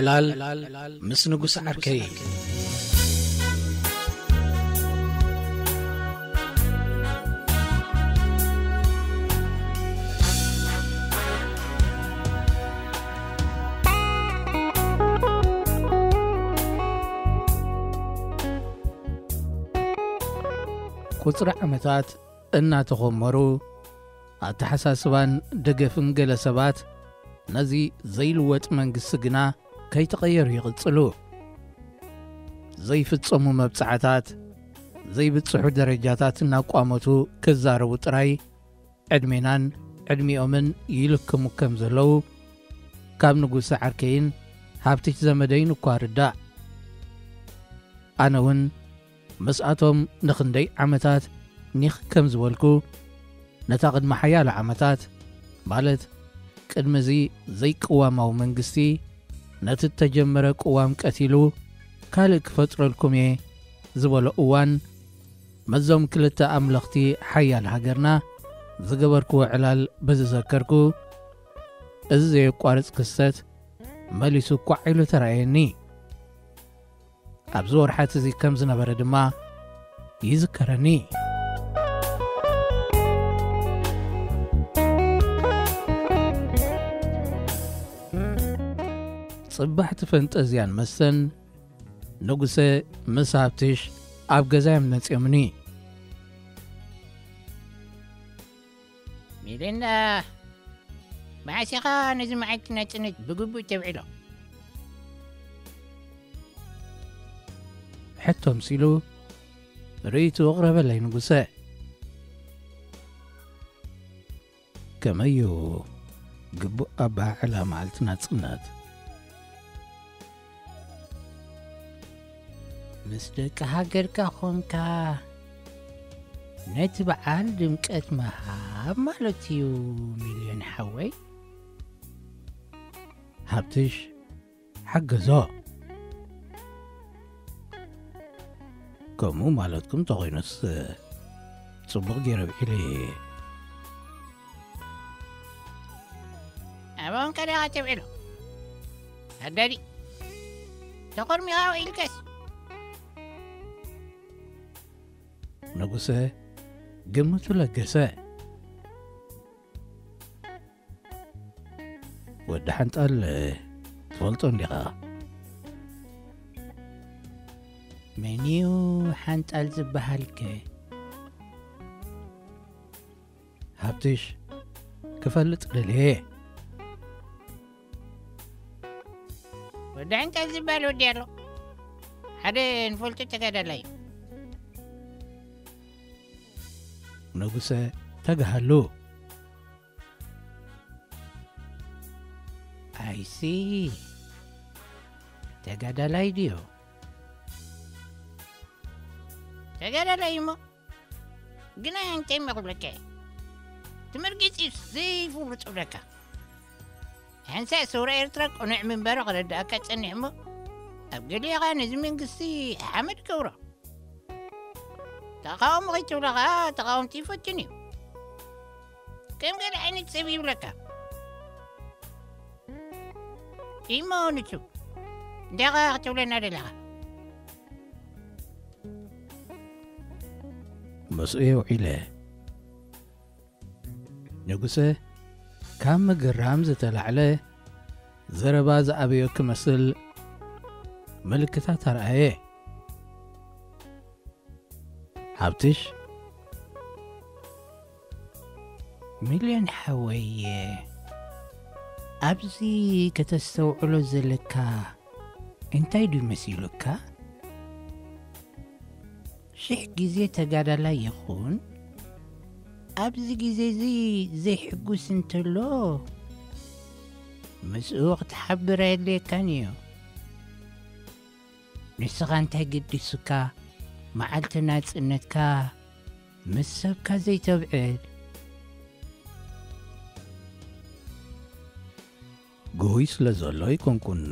ዕላል ምስ ንጉስ ዓርከይ። ቁጽሪ ዓመታት እናተኾመሩ፣ ኣተሓሳስባን ደገፍን ገለ ሰባት ነዚ ዘይልወጥ መንግስቲ ግና ከይተቐየሩ ይቕጽሉ። ዘይፍጸሙ መብጽዓታት፣ ዘይብጽሑ ደረጃታት እናቋመቱ ክዛረቡ ጥራይ ዕድሜናን ዕድሚኦምን ይልክሙ ከም ዘለዉ ካብ ንጉሰ ዓርከይን ሃብትሽ ዘመደይን እኳ ርዳእ። ኣነ እውን ምስኣቶም ንኽንደይ ዓመታት ኒኽ ከም ዝበልኩ፣ ነታ ቅድሚ ሓያሎ ዓመታት፣ ማለት ቅድሚ እዚ ዘይቅዋማዊ መንግስቲ፣ ነቲ እተጀመረ ቅዋም ቀቲሉ ካልእ ክፈጥረልኩም እየ ዝበሎ እዋን፣ መዞም ክልተ ኣምለኽቲ ሓያል ሃገርና ዝገበርክዎ ዕላል ብዝዘከርኩ፣ እዚ ዘየቋርጽ ክስተት መሊሱ ኳዕ ኢሉ ተራእየኒ። ኣብዚ ወርሓት እዚ ከም ዝነበረ ድማ ይዝከረኒ። ጽባሕቲ ፈንጠዝያን መስተን ንጉሰ ምስ ሃብትሽ ኣብ ገዛ እዮም መጺኦምኒ። ሚሊንዳ፣ መዓስ ኢኻ ነዚ መዓልቲ ናጽነት ብግቡእ ተብዕሎ? ሕቶ ምሲሉ ርእይቱ ኣቕረበለይ ንጉሰ። ከመዩ ግቡእ ኣበሃዕላ መዓልቲ ናጽነት? ምስ ደቂ ሃገርካ ኾንካ ነቲ በዓል ድምቀት ምሃብ ማለት እዩ፣ ሚልዮን ሓወይ። ሃብትሽ ሓገዞ። ከምኡ ማለትኩም ተኾይኑስ፣ ጽቡቕ ገይረ ኣብዒለ። ኣባውን ከዳኻ ተብዒሎ። ኣዳዲ፣ ተኾርሚኻ ውዒልከስ? ንጉሰ ግምቱ ለገሰ። ወዲ ሓንጣል ትፈልጦ እንዲኻ? መንዩ ሓንጣል ዝበሃልከ? ሃብትሽ ክፈልጥ ደልየ። ወዲ ሓንጣል ዝበሃል ወዲ ኣሎ። ሓደ ንፈልጦ ተጋዳላይ እዩ። ንጉሰ ተጋሃሉ። ኣይሲ፣ ተጋዳላይ ድዮ? ተጋዳላይ እሞ፣ ግና እንታይ እሞ ክብለካ እየ? ትምርጊጽ እዩ ዘይፍሉጥ እብለካ። ሓንሳእ ሰውራ ኤርትራ ቅኑዕ ምንባሩ ክረድኣካ ጸኒሕ እሞ፣ ኣብ ገሊኡ ኸኣ ነዚ መንግስቲ ሓመድ ገብሮ። ተቓውሞ ከይትብሎ ኸኣ ተቓወምቲ ይፈትን እዩ። ከም ገለ ዓይነት ሰብ ይብለካ። ኢሞ ንሱ እንታይ ኸኣ ክትብለና ደለኻ? ምስኡ የውዒለ። ንጉሰ ካብ ምግራም ዝተላዕለ ዘረባ ዝኣበዮ ክመስል ምልክታት ኣርኣየ። ሃብትሽ፣ ሚልዮን ሓወየ፣ ኣብዚ ከተስተውዕሎ ዘለካ እንታይ ድዩ መሲሉካ? ሽሕ ግዜ ተጋዳላይ ይኹን፣ ኣብዚ ግዜ እዚ ዘይሕጉስ እንተሎ፣ ምስኡ ክትሓብር ኣየድልየካን እዩ። ንስኻ እንታይ ገዲሱካ፣ መዓልቲ ናጽነትካ ምስ ሰብካ ዘይተብዕል? ግሁይ ስለ ዘሎ ኣይኮንኩን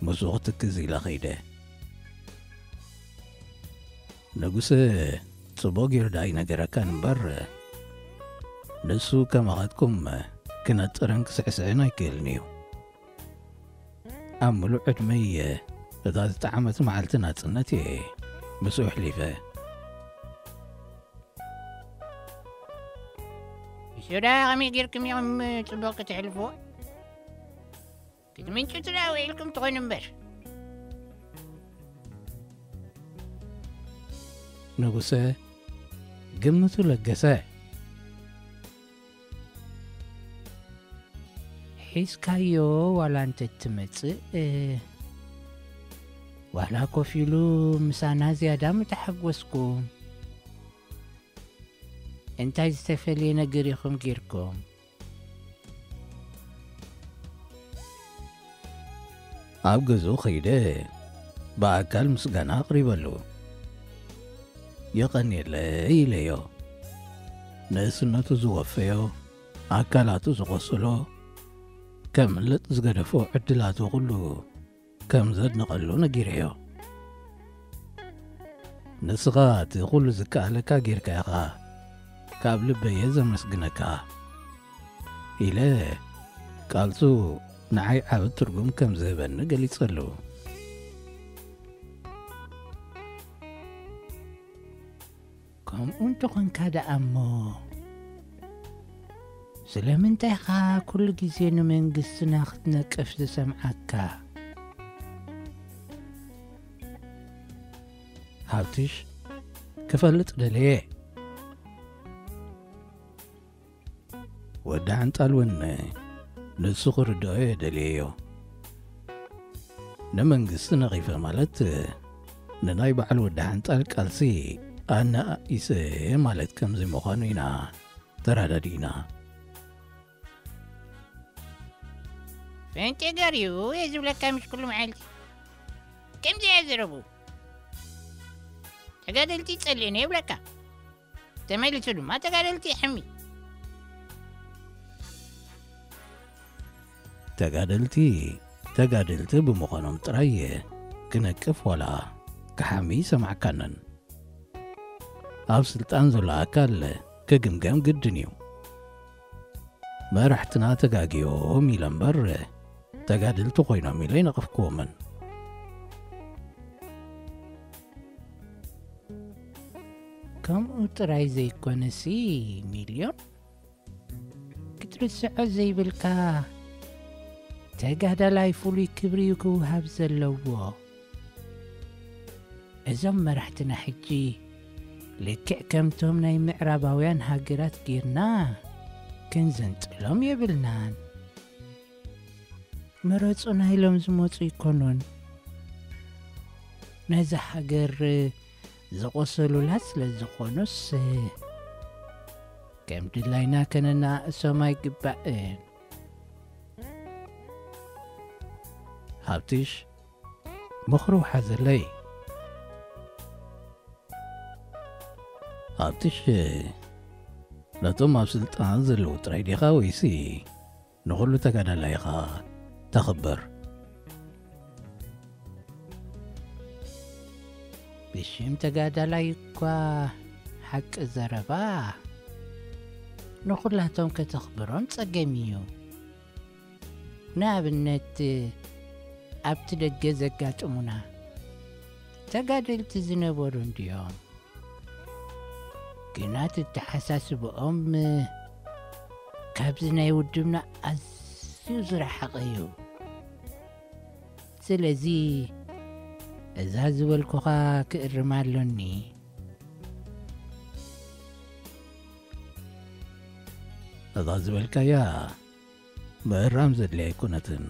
ምስኡ ክትክዝ ኢለ ኸይደ። ንጉስ ጽቡቕ ጌሩ ደኣ ኣይነገረካን እምበር፣ ንሱ ከማኻትኩም ክነጥርን ክስዕስዕን ኣይክእልን እዩ። ኣብ ምሉእ ዕድመይ እየ እታ ዝጠዓመት መዓልቲ ናጽነት እየ ምስኡ ኣሕሊፈ። ንሱ ደኣ ከመይ ጌርኩም ኢኹም ጽቡቕ ክትሕልፍዎ? ክትምንጭቱ ደኣ ውዒልኩም ትኾኑ እምበር። ንጉሰ ግምቱ ለገሰ። ሒዝካዮ ዋላ እንተ ትመጽእ፣ ዋላ ኮፍ ኢሉ ምሳና ዝያዳ ምተሓጎስኩም። እንታይ ዝተፈልየ ነገር ኢኹም ጌርኩም? ኣብ ገዝኡ ኸይደ ብኣካል ምስጋና ኣቕሪበሉ። የቐንየለይ ኢለዮ። ንእስነቱ ዝወፈዮ፣ ኣካላቱ ዝቖሰሎ፣ ከምልጥ ዝገደፎ ዕድላቱ ኹሉ ከም ዘድንቐሉ ነጊረዮ። ንስኻ እቲ ኹሉ ዝከኣለካ ጌርካ ኢኻ፣ ካብ ልበየ ዘመስግነካ ኢለ፣ ቃልሱ ንዓይ ዓቢ ትርጉም ከም ዝህበኒ ገሊጸሉ። ከምኡ እንተኾንካ ደኣ እሞ፣ ስለምንታይ ኢኻ ኩሉ ግዜ ንመንግስትና ክትነቅፍ ዝሰምዓካ? ሃብትሽ፣ ክፈልጥ ደለየ። ወዲ ሓንጣል እውን ንሱ ክርድኦ እየ ደልየዮ። ንመንግስቲ ነቒፈ ማለት፣ ንናይ በዓል ወዲ ሓንጣል ቃልሲ ኣነኣኢሰ ማለት ከምዚ ምዃኑ ኢና ተረዳዲእና። ፈንቴ ገርዩ እየ ዝብለካ፣ ምስ ኩሉ መዓልቲ ከምዚ እየ ዝረቡ። ተጋደልቲ ይጸልእኒ ይብለካ፣ ተመሊሱ ድማ ተጋደልቲ ይሕሚ። ተጋደልቲ፣ ተጋደልቲ ብምዃኖም ጥራይ ክነቅፍ ዋላ ክሓሚ ሰማዕካነን። ኣብ ስልጣን ዘሎ ኣካል ክግምገም ግድን እዩ። መራሕትና ተጋግዮም ኢለ እምበር፣ ተጋደልቲ ኮይኖም ኢለ ኣይነቐፍክዎምን። ከምኡ ጥራይ ዘይኮነሲ፣ ሚልዮን፣ ክትርስዖ ዘይብልካ፣ ተጋዳላይ ፍሉይ ክብሪ እዩ ክወሃብ ዘለዎ። እዞም መራሕትና ሕጂ ልክዕ ከምቶም ናይ ምዕራባውያን ሃገራት ጌርና ክንዝንጥሎም የብልናን። መረጹና ኢሎም ዝመጹ ኣይኮኑን። ነዛ ሃገር ዝቖሰሉላ ስለ ዝኾኑስ፣ ከም ድላይና ከነናእሶም ኣይግባእን። ሃብትሽ፣ ምኽሩ ሓዘለይ። ሃብትሽ፣ ነቶም ኣብ ስልጣን ዘለዉ ጥራይ ዲኻ ወይሲ ንኹሉ ተጋዳላይ ኢኻ ተኽብር? ብሽም ተጋዳላይ እኳ ሓቂ ዘረባ ንኹላቶም ከተኽብሮም ጸገም እዩ። ንኣብነት፣ ኣብቲ ደገ ዘጋጥሙና ተጋደልቲ ዝነበሩ እንድዮም። ግና ኣተሓሳስብኦም ካብዚ ናይ ውድብና ኣዝዩ ዝረሓቐ እዩ። ስለዚ እዛ ዝበልኩኻ ክእርማ ኣሎኒ። እዛ ዝበልካያ ምእራም ዘድልያ ኣይኮነትን።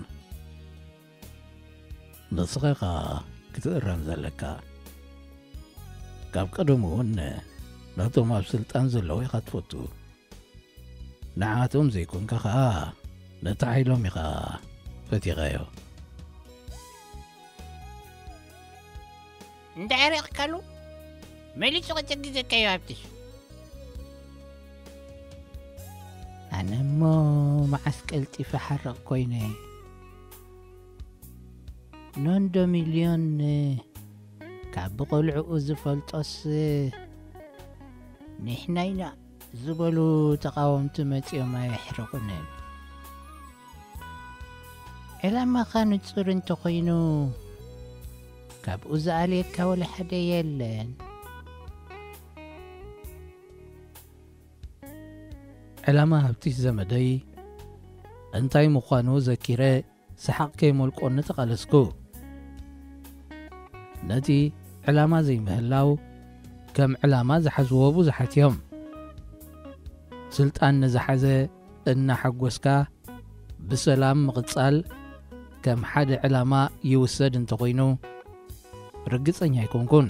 ንስኻ ኢኻ ክትእረም ዘለካ። ካብ ቀደሙ እውን ነቶም ኣብ ስልጣን ዘለዉ ኢኻ ትፈቱ። ንዓቶም ዘይኮንካ ኸኣ ነቲ ሓይሎም ኢኻ ፈቲኻዮ። እንድሕር ሪእኽካሉ መሊሱ ከጨግገካዮ ሃብትሽ። ኣነ እሞ መዓስ ቀልጢፈ ሓርቕ ኮይነ። ኖንዶ ሚልዮን ካብ ብቖልዕኡ ዝፈልጦስ፣ ንሕና ኢና ዝበሉ ተቓወምቲ መጺኦም ኣየሕርቑንን። ዕላማኻ ንጹር እንተኾይኑ፣ ካብኡ ዝኣልየካ ወላ ሓደ የለን። ዕላማ ሃብትሽ ዘመደይ እንታይ ምዃኑ ዘኪረ፣ ሰሓቕ ከይመልቆኒ ተቓለስኩ። ነቲ ዕላማ ዘይምህላው ከም ዕላማ ዝሓዝዎ ብዙሓት እዮም። ስልጣን ንዝሓዘ እናሓጎስካ ብሰላም ምቕጻል ከም ሓደ ዕላማ ይውሰድ እንተኾይኑ፣ ርግጸኛ ኣይኮንኩን።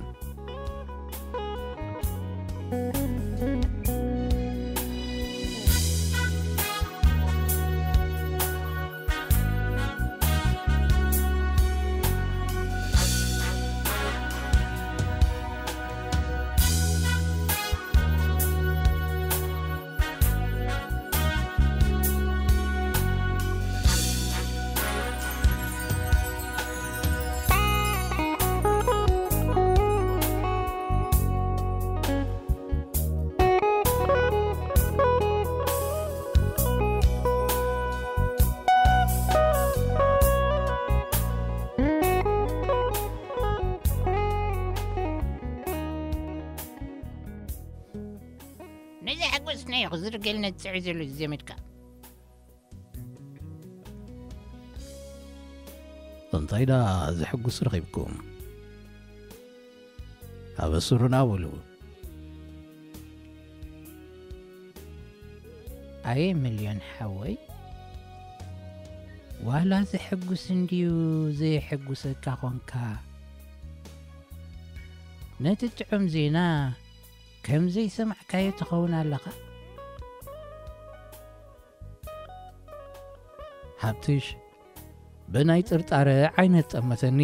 ነዚ ሓጎስና እዩ ክዝርገልና ዝጽዒ ዘሎ እዚ ዘመድካ። እንታይ ደኣ ዘሕጉስ ረኺብኩም? ኣበስሩና በሉ። ኣየ ሚልዮን ሓወይ፣ ዋላ ዘሕጉስ እንድዩ ዘየሕጉሰካ ኾንካ፣ ነቲ ጥዑም ዜና ከም ዘይሰማዕካዮ ትኸውን ኣለኻ። ሃብትሽ ብናይ ጥርጣረ ዓይነት ጠመተኒ።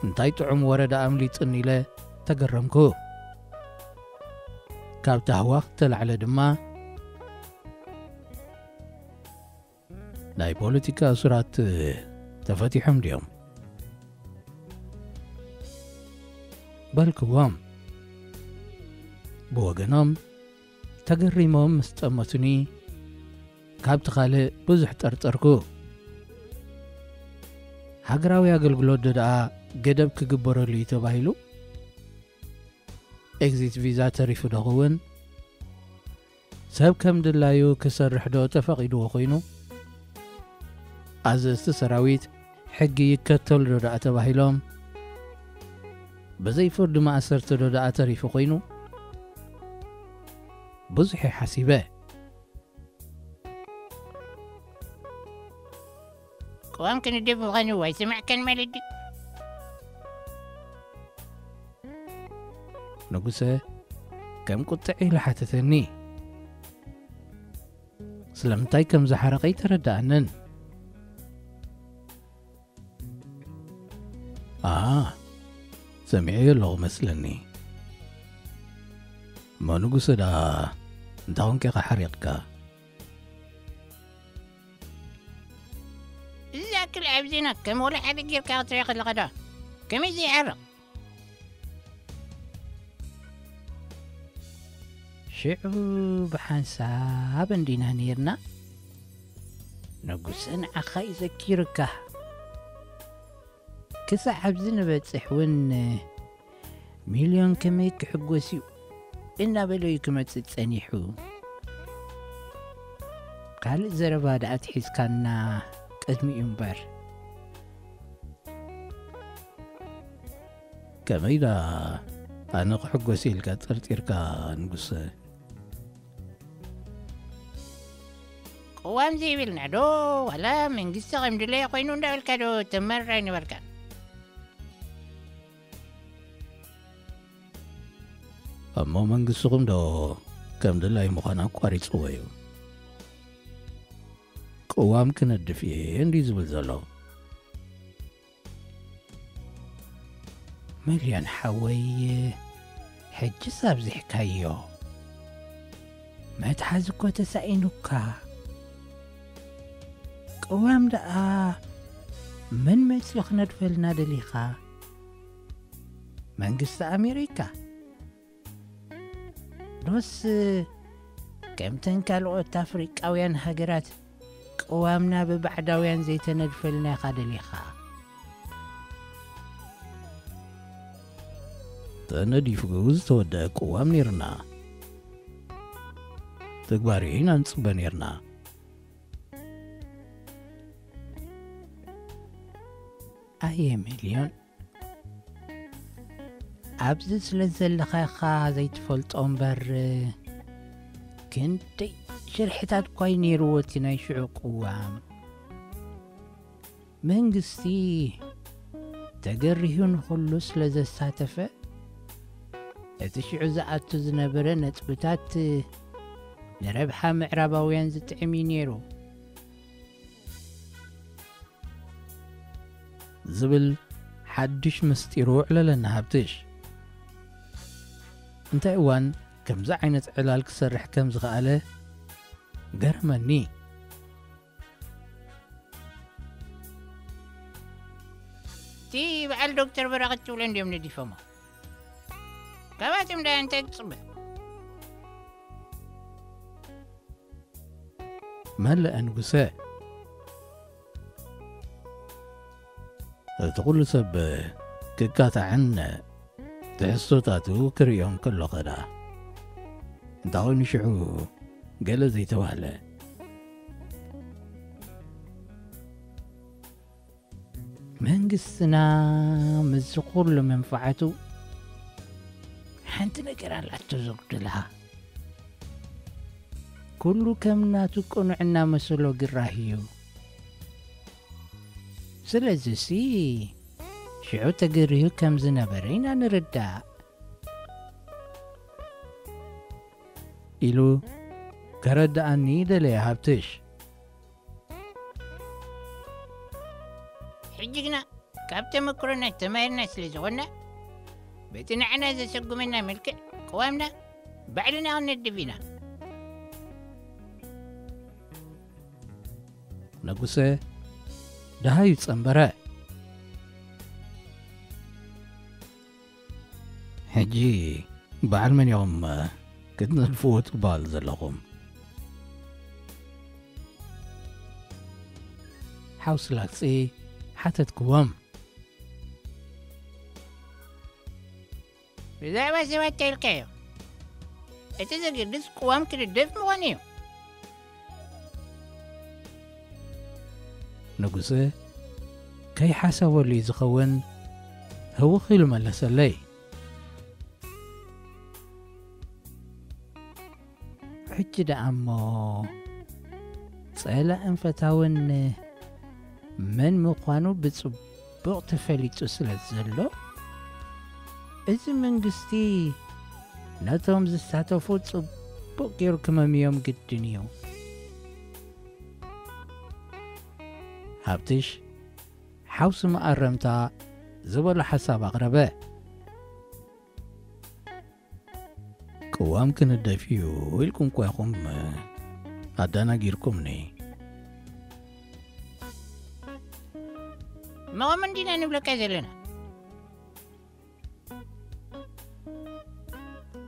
እንታይ ጥዑም ወረ ደኣ ኣምሊጥኒ ኢለ ተገረምኩ። ካብ ታህዋኽ ተላዕለ ድማ፣ ናይ ፖለቲካ እሱራት ተፈቲሖም ድዮም? በልክዎም። ብወገኖም ተገሪሞም ምስ ጠመቱኒ፣ ካብቲ ካልእ ብዙሕ ጠርጠርኩ። ሃገራዊ ኣገልግሎት ዶ ደኣ ገደብ ክግበረሉ እዩ ተባሂሉ? ኤግዚት ቪዛ ተሪፉ ዶ ኸውን? ሰብ ከም ድላዩ ክሰርሕ ዶ ተፈቒድዎ ኮይኑ? ኣዘዝቲ ሰራዊት ሕጊ ይከተሉ ዶ ደኣ ተባሂሎም? ብዘይ ፍርዲ ማእሰርቲ ዶ ደኣ ተሪፉ ኮይኑ? ብዙሕ እየ ሓሲበ። ቅዋም ክንድፍ ምዃኑ ኣይሰማዕካን ማለት ድዩ? ንጉሰ ከም ቁጥዕ ኢሉ ሓተተኒ። ስለምንታይ ከም ዝሓረቐ ኣይተረድኣንን። ኣሃ፣ ሰሚዐዮ ኣለኹ መስለኒ። እሞ ንጉሰ ደኣ እንታይ ኾንካ ኢኻ ሓሪቕካ? እዚ ዝኣክል ኣብ ዜና ከም ወላ ሓደ ጌርካ ክትሪኦ ከለኻ ዶ ከመይ ዘይሓርቕ? ሽዑ ብሓንሳብ እንዲና ነይርና። ንጉሰ ንዓኻ እዩ ዘኪሩካ። ክሳዕ ኣብዚ ንበጽሕ እውን ሚልዮን ከመይ ክሕጎስ እዩ እናበለ እዩ ክመጽእ ጸኒሑ። ካልእ ዘረባ ደኣ ትሒዝካና ቅድሚኡ እምበር። ከመይ ደኣ ኣነ ክሕጎስ ኢልካ ጠርጢርካ ንጉሰ? ቅዋም ዘይብልና ዶ ዋላ መንግስቲ ከም ድለዮ ኮይኑ እንዳበልካ ዶ ተመርር ኣይነበርካን? እሞ መንግስትኹም ዶ ከም ድላይ ምዃን ኣቋሪጽዎ እዩ? ቅዋም ክነድፍ እየ እንዲ ዝብል ዘሎ። መርያን ሓወይ፣ ሕጅስ ኣብዚሕካዮ። መትሓዚ እኮ ተሳኢኑካ። ቅዋም ደኣ መን መጽዩ ክነድፈልና ደሊኻ? መንግስቲ ኣሜሪካ? ዶስ ከምተን ካልኦት ኣፍሪቃውያን ሃገራት ቅዋምና ብባዕዳውያን ዘይተነድፈልና ኢኻ ደሊኻ። ተነዲፉ ዝተወደአ ቅዋም ነይርና። ተግባሪ ኢና ንጽበ ነይርና። ኣየ ሚልዮን፣ ኣብዚ ስለ ዘለኻ ኢኻ ዘይትፈልጦ እምበር፣ ክንደይ ሽርሕታት እኳ እዩ ነይርዎ እቲ ናይ ሽዑ ቅዋም። መንግስቲ ተገሪሁ ንኹሉ ስለ ዘሳተፈ፣ እቲ ሽዑ ዝኣቱ ዝነበረ ነጥብታት ንረብሓ ምዕራባውያን ዝጥዕም እዩ ነይሩ። ዝብል ሓድሽ ምስጢሩ ኣዕለለና ሃብትሽ። እንታይ እዋን ከምዚ ዓይነት ዕላል ክሰርሕ ከም ዝኸኣለ ገረመኒ። እቲ በዓል ዶክተር በረኸት ትብሎ እንድዮም ነዲፎሞ። ካብኣቶም ዳ እንታይ ትጽበ? መለአ ንጉሰ። እቲ ኩሉ ሰብ ክካታዕን ትሕዝቶታቱ ክርእዮን ከሎ ኸዳ፣ እንታይ ኮይኑ ሽዑ ገለ ዘይተባህለ? መንግስትና ምስዚ ኩሉ መንፋዓቱ ሓንቲ ነገር ኣላቶ ዘጉድላ። ኩሉ ከም ናቱ ቅኑዕ እናመሰሎ ግራህ እዩ። ስለዚሲ ሽዑ ተገሪሁ ከም ዝነበረ ኢና ንርዳእ። ኢሉ ከረድኣኒ ደለየ ሃብትሽ። ሕጂ ግና ካብ ተመክሮና ተማሂርና ስለ ዝኾንና፣ በቲ ንዓና ዘሰጉመና መልክዕ ቅዋምና ባዕልና ክንነድፍ ኢና። ንጉሰ ደሃዩ ጸንበረ። ሕጂ በዓል መን ኢኹም ክትነድፍዎ ትበሃሉ ዘለኹም? ሓውሲ ላግጺ ሓተትክዎም። ብዛዕባ ሰባት እንታይ ኢልካዮ? እቲ ዘገድስ ቅዋም ክድደፍ ምዃኑ እዩ። ንጉሰ ከይሓሰበሉ እዩ ዝኸውን፣ ህውኽ ኢሉ መለሰለይ። ሕጂ ደኣ እሞ ጸላእን ፈታውን መን ምዃኑ ብጽቡቕ ተፈሊጡ ስለ ዘሎ፣ እዚ መንግስቲ ነቶም ዝሳተፉ ጽቡቕ ገይሩ ክመምዮም ግድን እዩ። ሃብትሽ ሓውሲ መኣረምታ ዝበሎ ሓሳብ ኣቕረበ። ቅዋም ክንደፍ እዩ ኢልኩም እኳ ኢኹም ኣደናጊርኩምኒ። መቐም እንዲና ንብለካ ዘለና።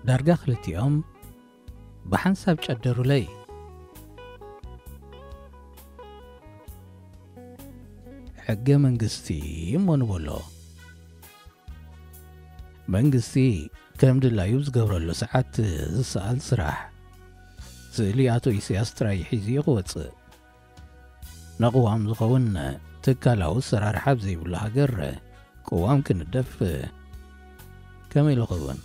ዳርጋ ክልቲኦም ብሓንሳብ ጨደሩለይ። ሕገ መንግስቲ እሞ ንበሎ። መንግስቲ ከም ድላዩ ዝገብረሉ ሰዓት ዝሰኣል ስራሕ። ስእሊ ኣቶ ኢሳያስ ጥራይ ሒዙ እዩ ክወጽእ። ንቅዋም ዝኸውን ትካላዊ ኣሰራርሓ ኣብ ዘይብሉ ሃገር ቅዋም ክንደፍ ከመይ ኢሉ ክኸውን?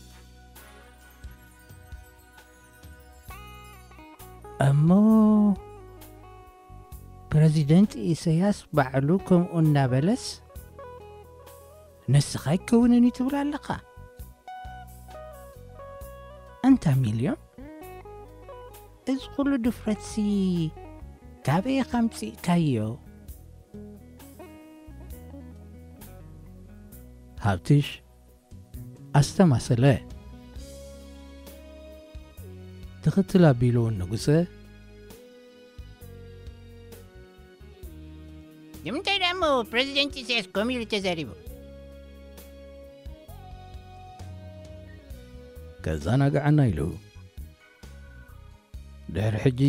እሞ ፕረዚደንት ኢሳያስ ባዕሉ ከምኡ እናበለስ ንስኻ ኣይከውንን እዩ ትብል ኣለኻ። ኣንታ ሚልዮን፣ እዚ ኩሉ ድፍረትሲ ካበይ ኢኻ ኣምጺእካዮ? ሃብትሽ ኣስተማሰለ። ትኽትል ኣቢሉ ንጉሰ። ንምንታይ ደኣ እሞ ፕረዚደንት ኢሳያስ ከምኡ ኢሉ ተዛሪቡ? ከዘናግዓና ኢሉ። ድሕሪ ሕጂ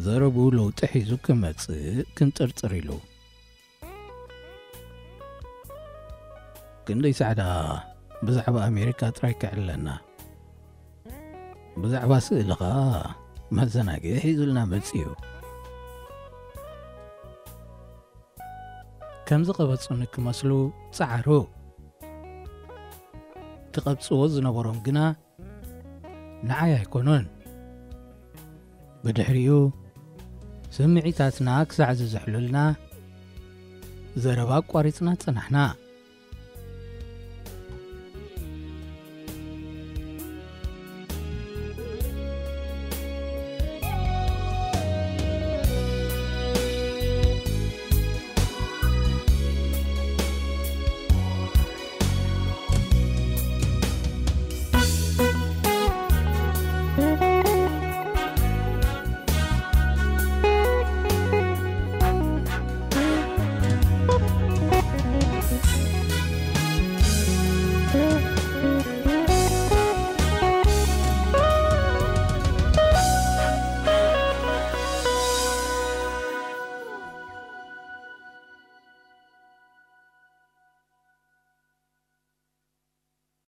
ዘረብኡ ለውጢ ሒዙ ክመጽእ ክንጥርጥር ኢሉ። ክንደይ ሳዕዳ ብዛዕባ ኣሜሪካ ጥራይ ክዕለና። ብዛዕባ ስእሊ ኸኣ መዘናግዒ ሒዙልና መጺኡ። ከም ዝቐበጹኒ ክመስሉ ጸዓሩ። ክቐብጽዎ ዝነበሮም ግና ንዓይ ኣይኮኑን። ብድሕሪኡ ስምዒታትና ክሳዕ ዝዝሕሉልና ዘረባ ኣቋሪጽና ጸናሕና።